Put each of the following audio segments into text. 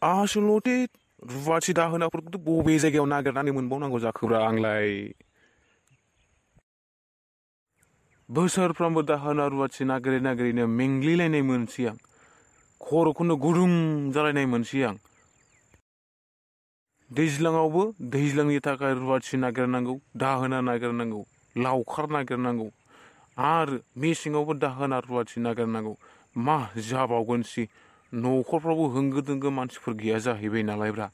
आसलथे रुवाथि दाहोनाफोरखौथ' बबे जायगायाव नागिरनानै मोनबावनांगौ जाखोब्रा आंलाय। बोसोरफ्रोमबो दाहोना रुवाथि नागिरै नागिरैनो मेंग्लिलायनाय मोनसै आं। खर'खौनो गुदुं जालायनाय मोनसै आं। दैज्लाङावबो दैज्लांनि थाखाय रुवाथि नागिरनांगौ, दाहोना नागिरनांगौ, लावखार नागिरनांगौ आरो मेसेङावबो दाहोना रुवाथि नागिरनांगौ। मा जाबावगोनसै न'खरफ्रावबो होंगो दोंगो मानसिफोर गैया जाहैबाय नालायब्रा।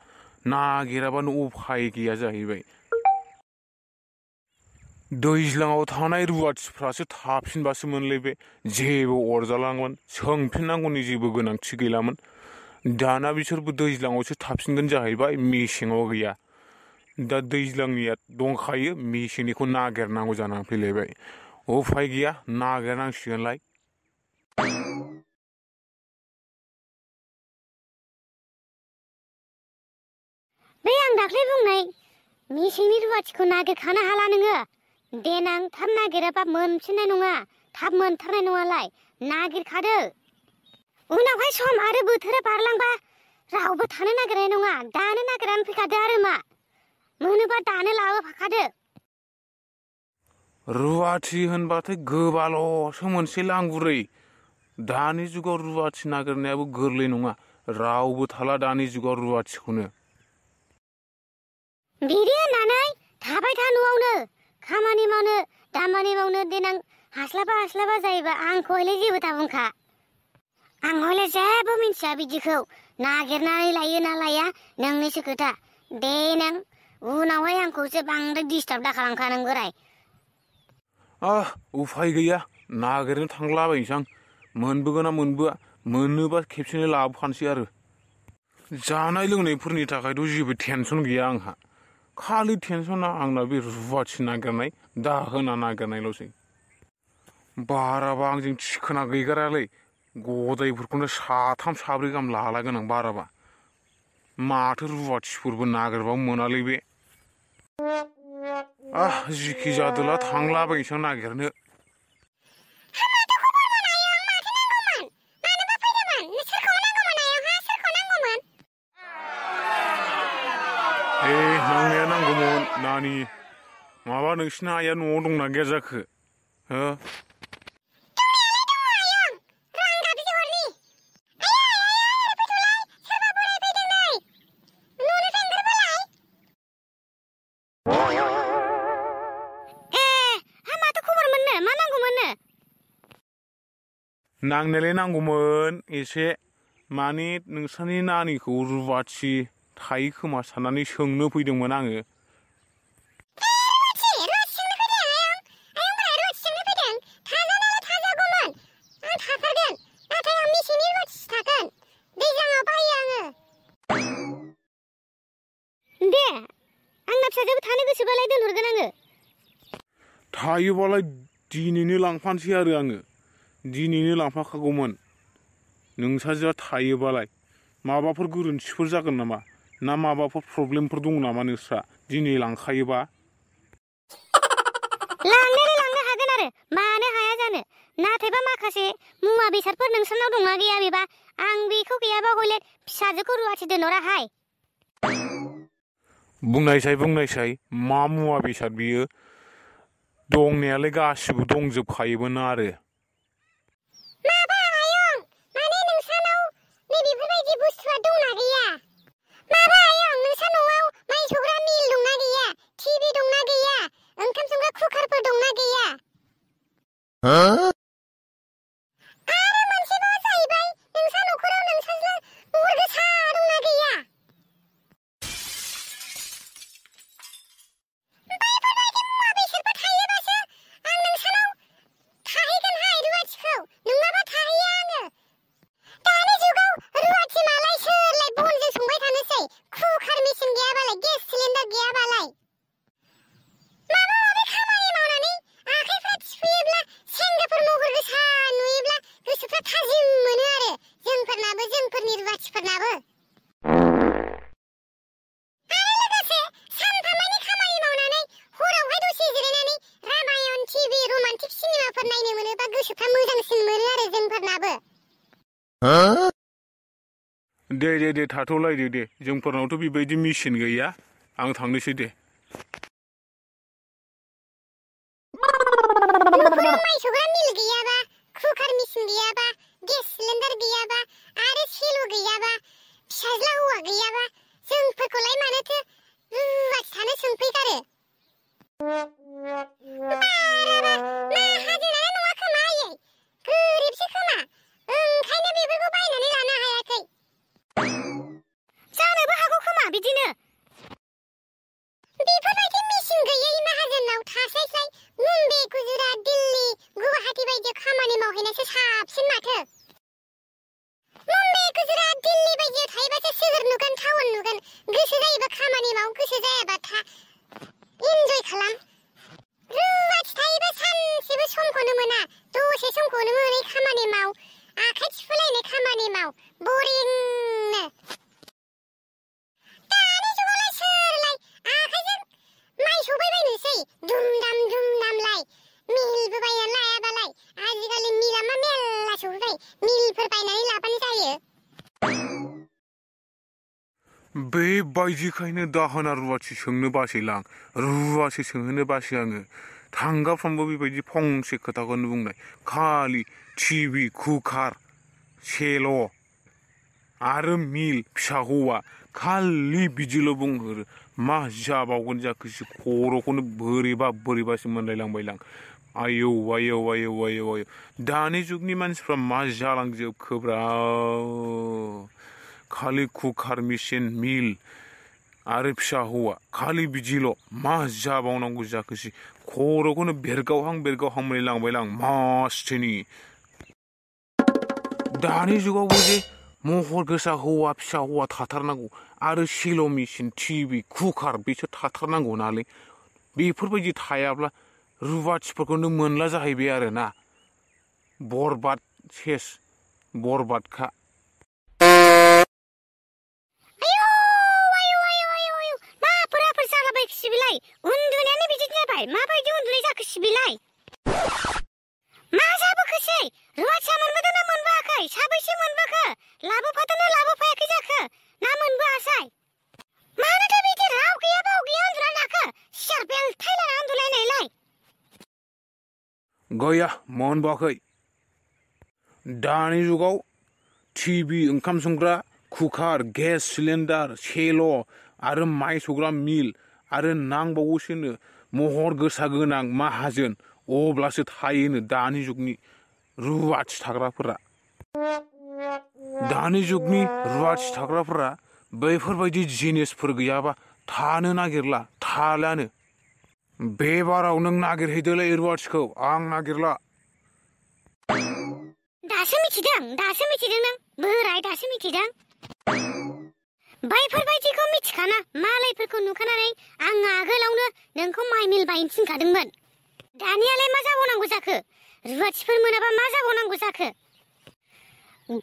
नागिराबानो उफाय गैया जाहैबाय। दैज्लाङाव थानाय रुवाथिफ्रासो थाफिनबासो मोनलै बे जेबो अरजालामोन, सोंफिननांगौनि जेबो गोनांथि गैलामोन। दाना बिसोरबो दैज्लाङावसो थाफिनगोन जाहैबाय, मेसेङाव गैया। दा दैज्लांनिया दंखायो, मेसेंनिखौ नागिरनांगौ जानानै फैलायबाय। उफाय गैया नागिरनांसिगोनलाय। बे आं दाख्लै बुंनाय मेसेंनि रुवाथिखौ नागिरखानो हाला नोङो। देनां थाब नागिराबा मोनफिननाय नङा, थाब मोनथारनाय नङालाय। नागिरखादो। उनावहाय सम आरो बोथोरा बारलांबा रावबो थानो नागिरनाय नङा। दानो नागिरनानै फैखादो आरो मा। मोनोबा दानो लाबोफाखादो। रुवाथि होनबाथाय गोबाल'सो मोनसेलां बुरै। दानि जुगाव रुवाथि नागिरनायाबो गोरलै नङा। रावबो थाला दानि जुगाव रुवाथिखौनो। बिदि होननानै थाबाय था न'आवनो। खामानि मावनो दामानि मावनो देनां हास्लाबा जायोबा आंखौहायलाय जेबो दाबुंखा। आं हयले जेबो मिन्थिया बिदिखौ। नागिरनानै लायो ना लाया नोंनिसो खोथा। देनां उनावहाय आंखौसो बांद्राय डिस्टार्ब दा खालामखा नों बोराय। उफाय गैया नागिरनो थांलाबायनोसै आं। मोनबोगोन ना मोनबोआ, मोनोबा खेबसेनो लाबोफानोसै आरो। जानाय लोंनायफोरनि थाखायथ' जेबो टेनसन गैया आंहा। खालि टेनसना आंना बे रुवाथि नागिरनाय, दाहोना नागिरनायल'सै। बाराबा आंजों थिखोना गैगारालै। गदायफोरखौनो साथाम साब्रै गाहाम लालागोन आं बाराबा। माथो रुवाथिफोरबो नागिरबाबो मोनालै बे। जिखि जादोला थांलाबायनोसै आं नागिरनो। नांनाया नांगौमोन नानि। माबा नोंसिना आइया न'आव दंना गैया जाखो? हो? नांनायलाय नांगौमोन एसे। माने नोंस्रानि नानिखौ रुवाथि थायो खोमा साननानै सोंनो फैदोंमोन आङो। दे आंना फिसाजोबो थानो गोसोबालाय दोनहरगोन आङो। थायोबालाय दिनैनो लांफानोसै आरो आङो। दिनैनो लांफाखागौमोन। नोंसाजोआ थायोबालाय माबाफोर गोरोन्थिफोर जागोन नामा? ना माबाफोर प्रब्लेमफोर दं नामा नोंस्रा दिनै लांखायोबा? लांनायालाय लांनो हागोन आरो मानो हाया जानो। नाथायबा माखासे मुवा बेसादफोर नोंसोरनाव दंना गैया बेबा। आं बेखौ गैयाबा हले फिसाजोखौ रुवाथि दोनहराहाय। बुंनायसाय मा मुवा बेसाद बियो? दंनायालाय गासिबो दंजोबखायोमोन आरो। माबा आयं, माने नोंसानाव नैबेफोरबायदि बुस्थुआ दंना गैया? माबा आयं, नोंसा न'आव माइ सौग्रा मिल दंना गैया? टिभि दंना गैया? ओंखाम संग्रा कुकारफोर दंना गैया? आरो मोनसेबाव जाहैबाय, नोंसा न'खराव नोंसाजो अर गोसा दंना गैया? बैफोरबायदि मुवा बेसादफोर थायोबासो आं नोंसानाव थाहैगोनहाय रुवाथिखौ, नङाबा थाहैया आङो। दानि जुगाव रुवाथि मालाय सोरलाय बनजों संबाय थानोसै, कुकार मेचिन गैयाबालाय, गेस सिलिन्डार गैयाबालाय। माबा माबि खामानि मावनानै आखाइफ्रा थिफुयोब्ला, सेंग्राफोर महर गोसा नुयोब्ला गोसोफ्रा थाजिम मोनो आरो जोंफोरनि रुवाथिफोरनाबो। आरो लोगोसे सानफामानि खामानि मावनानै हरावहाय दसे जिरायनानै रामायण टिभि रमान्टिक सिनेमाफोर नायनो मोनोबा गोसोफ्रा मोजांसिन मोनो आरो जोंफोरनाबो। दे थाथ'लायदो दे जोंफोरनावथ' बेबायदि मेचिन गैया आं थांनोसै दे न'खराव माइ सौग्रा मिल गैयाबा कुकार मेचिन गैयाबा गेस सिलिन्डार गैयाबा आरो सेल' गैयाबा फिसाज्ला हौवा गैयाबा जोंफोरखौलाय मानोथो रुवाथि थानो सोंफैगारो बाराबा माहाजोनानो नङा खोमा आयै गोरिबसो खोमा ओंखायनो बेफोरखौ बायनानै लानो हायाखै जानोबो हागौ खोमा बिदिनो बेफोरबायदि मेचिन गैयै माहाजोनाव थास्लायस्लाय मुम्बाइ गुजरात दिल्ली गुवाहाटी बायदियाव खामानि मावहैनायसो साबसिन माथो मुम्बाइ गुजरात दिल्ली बायदियाव थायोबासो सोहोर नुगोन टाउन नुगोन गोसो जायोबा खामानि माव गोसो जायाबा था इन्जय खालाम रुवाथि थायोबा सानसेबो समखौनो मोना दसे समखौनो मोनै खामानि माव आखाइ थिफुलायनाय खामानि माव बरिंनो दानि जुगावलाय सोरलाय आखाइजों माइ सौबायबायनोसै दुमदामलाय मिलबो बायनानै लायाबालाय आजिखालि मिला मा मेल्ला सौफैबाय मिलफोर बायनानै लाबानो जायो बेबायदिखायनो दाहोना रुवाथि सोंनो बासैलां रुवाथि सोंहोनो बासै आङो थांगाफ्रामबो बेबायदि फंसे खोथाखौनो बुंनाय खालि टिभि कुकार सेल' आरो मिल फिसा हौवा खालि बिदिल' बुंहरो मा जाबावगोन जाखोसो खर'खौनो बोरैबासो मोनलायलांबायलां आयौ दानि जुगनि मानसिफ्रा मा जालांजोबखोब्रा खालि कुकार मेचिन मिल आरो फिसा हौवा खालि बिदिल' मा जाबावनांगौ जाखोसै खर'खौनो बेरगावहां मोनलायलांबायलां मासथिनि दानि जुगावबो जे महर गोसा हौवा फिसा हौवा थाथारनांगौ आरो सेल' मेचिन टिभि कुकार बिसोर थाथारनांगौ नालै बेफोरबायदि थायाब्ला रुवाथिफोरखौनो मोनला जाहैबाय आरोना बरबाद सेस बरबादखा माफोराफोर जालाबायखोसै बिलाय उन्दुनायानो बिदिनो जाबाय माबायदि उन्दुनाय जाखोसै बिलाय मा जाबोखोसै रुवाथिया मोनबोदों ना मोनबोआखै साबैसे मोनबोखो लाबोफादोंना लाबोफायाखै जाखो ना मोनबोआसै मानोथो बिदि राव गैया बाव गैया उन्दुनानै थाखो सियार बेलथायलायना उन्दुलायनायलाय गैया मोनबोआखै दानि जुगाव टिभि ओंखाम संग्रा कुकार गेस सिलिन्डार सेल' आरो माइ सौग्रा मिल आरो नांबावगौसोनो महर गोसा गोनां माहाजोन अब्लासो थायोनो दानि जुगनि रुवाथि थाग्राफोरा दानि जुगनि रुवाथि थाग्राफोरा बैफोरबायदि जिनिसफोर गैयाबा थानो नागिरला थालानो बे बाराव नों नागिरहैदोलै रुवाथिखौ आं नागिरला दासो मिथिदों नों बोराय दासो मिथिदों बैफोरबायदिखौ मिथिखाना मालायफोरखौ नुखानानै आं आगोलावनो नोंखौ माइ मिल बायनो थिनखादोंमोन दानियालाय मा जाबावनांगौ जाखो रुवाथिफोर मोनाबा मा जाबावनांगौ जाखो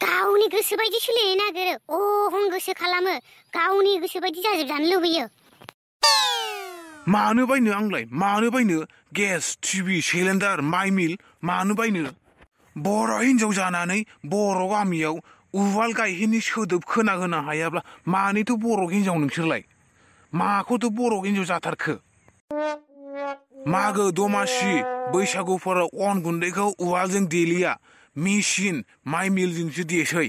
गावनि गोसो बायदि सोलिनो नागिरो अहं गोसो खालामो गावनि गोसो बायदि जाजोबजानो लुबैयो मानो बायनो गेस टिभि सिलिन्डार माइ मिल मानो बायनो बर' हिनजाव जानानै बर' गामियाव उवाल गायहेननि सोदोब खोनाहोनो हायाब्ला मानिथ' बर' हिनजाव नोंसोरलाय माखौथ' बर' हिनजाव जाथारखो मागो दमासि बैसागुफोराव अन गुन्दैखौ उवालजों देलिया मेचिन माइ मिलजोंसो देसै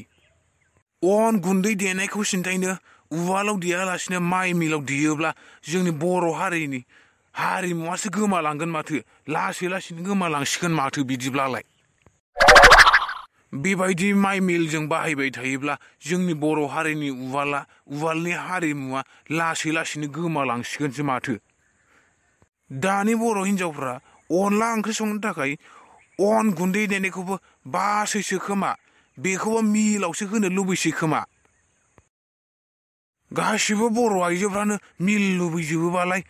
अन गुन्दै देनायखौ सिन्थायनो उवालाव देयालासिनो माइ मिलाव देयोब्ला जोंनि बर' हारिनि हारिमुवासो गोमालांगोन माथो लासैनो गोमालांसिगोन माथो बिदिब्लालाय बेबायदि माइ मिलजों बाहायबाय थायोब्ला जोंनि बर' हारिनि उवालनि हारिमुवा लासैनो गोमालांसिगोनसो माथो दानि बर' हिनजावफ्रा अनला ओंख्रि संनो थाखाय अन गुन्दै देनायखौबो बासैसो खोमा बेखौबो मिलावसो होनो लुबैसै खोमा गासिबो बर' आइजोफ्रानो मिल लुबैजोबोबालाय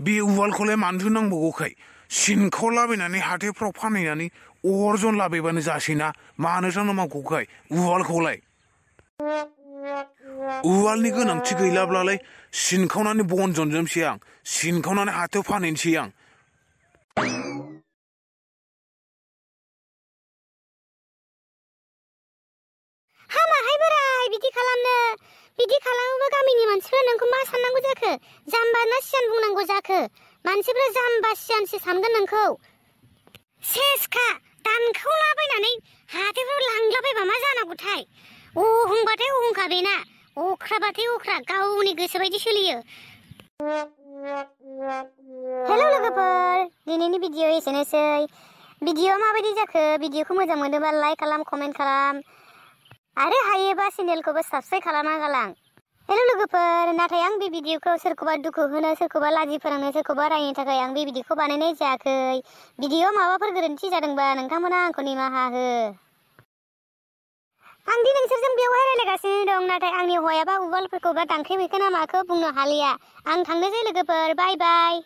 बे उवालखौलाय मानोथो नांबावगौखाय सिनखावलाबायनानै हाथायफ्राव फानहैनानै अर जनलाबायबानो जासैना मानोथो नांबावगौखाय उवालखौलाय उवालनि गोनांथि गैलाब्लालाय सिनखावनानै बन जनजोबसै आं सिनखावनानै हाथायाव फानहैनोसै आं हामाहाय बोराय बिदि खालामनो बिदि खालामोबा गामिनि मानसिफ्रा नोंखौ मा साननांगौ जाखो? जाम्बा ना सियान बुंनांगौ जाखो? मानसिफ्रा जाम्बा सियानसो सानगोन नोंखौ। सेसखा दानखावलाबायनानै हाथायफ्राव लांलाबायबा मा जानांगौथाय? अहंबाथाय अहंखा बेना, अख्राबाथाय अख्रा, गावनि गोसो बायदि सोलियो। हेल' लोगोफोर, दिनैनि भिडिअ एसेनोसै। भिडिअ माबायदि जाखो? भिडिअखौ मोजां मोनोबा लाइक खालाम, कमेन्ट खालाम आरो हायोबा चेनेलखौबो साबस्क्राइब खालामना गालां। हेल' लोगोफोर, नाथाय आं बे भिडिअखौ सोरखौबा दुखु होनो, सोरखौबा लाजि फोनांनो, सोरखौबा रायनो थाखाय आं बे भिडिअखौ बानायनाय जायाखै। भिडिअ माबाफोर गोरोन्थि जादोंबा नोंथांमोना आंखौ निमाहा हो। आं दि नोंसोरजों बेवहाय रायलायगासिनो दं, नाथाय आंनि हौवायाबा उवालफोरखौबा दानख्रेबहैखो ना माखो बुंनो हालिया। आं थांनोसै लोगोफोर, बाय बाय।